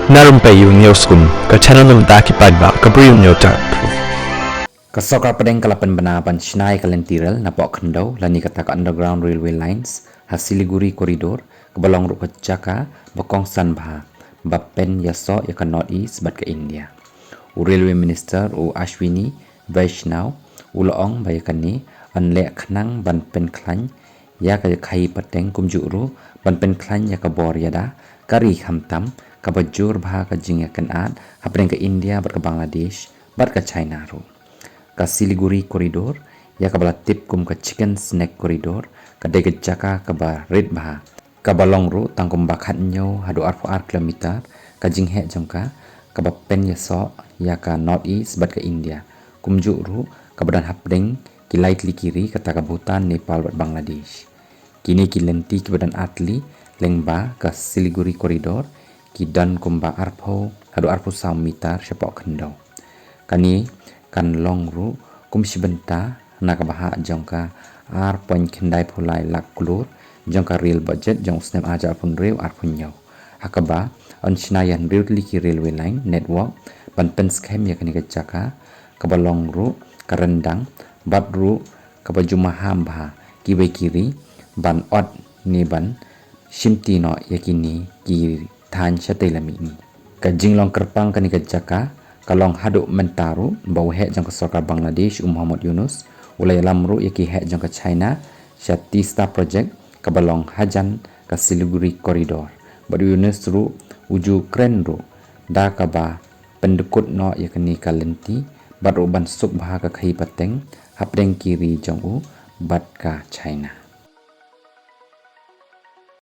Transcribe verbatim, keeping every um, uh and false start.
Na Rympei U News Kum, ka channel na bynta ki paidbah ka Bri U News Tar. Ka sorkar pdeng ka la pynbna ban shna ïa ka lynti rel napoh khyndew lane kata ka underground railway lines ha Siliguri corridor, kaba long ruh ka jaka ba kongsan bha ba pynïasoh ïa ka North East bad ka India. U Railway Minister u Ashwini Vaishnaw u la ong ba ïa kane yn leh khnang ban pynkhlaiñ ïa ka khaïi pateng kumjuh ruh ban pynkhlaiñ ïa ka bor ïada ka ri khamtam kaba jur bha ka jingïakynad hapdeng ka India bad ka Bangladesh bad ka China ruh. Ka Siliguri corridor, ïa kaba la tip kum ka chicken snack corridor, ka dei ka jaka kaba rit bha, kaba long ruh tang kumba khathynñiew haduh arphew ar kilometer ka jingheh jong ka, kaba pynïasoh ïa ka North East bad ka India. Kumjuh ruh kaba don hapdeng ki lai tylli ki ri, kata ka Bhutan, Nepal bad Bangladesh. Kine ki lynti kiba don ar tylli lyngba ka Siliguri corridor ki don kumba arphew haduh arphew saw meter shapoh khyndew. Kane kan long ruh kum shi bynta na ka bhah jong ka ar point khyndai phew lai lak klur jong ka rail budget jong u snem ar hajar arphew hynriew arphew hynñiew, ha kaba yn shna ïa hynriew tylli ki railway line network ban pynskhem ïa kane ka jaka, kaba long ruh ka ryndang bad ruh kaba ju maham bha kiwei ki ri ban ot ne ban shimti noh ïa kine ki thaiñ shatei la mihni. Ka jinglong kyrpang kane ka jaka ka long haduh mynta ruh ba u heh jong ka sorkar Bangladesh u Muhammad Yunus u la ïalam ruh ïa ki heh jong ka China sha Teesta Project kaba long hajan ka Siliguri corridor. Bad u Yunus ruh u ju kren ruh da kaba pyndkut noh ïa kane ka lynti bad ruh ban suk bha ka khaïi pateng hapdeng ki ri jong u bad ka China.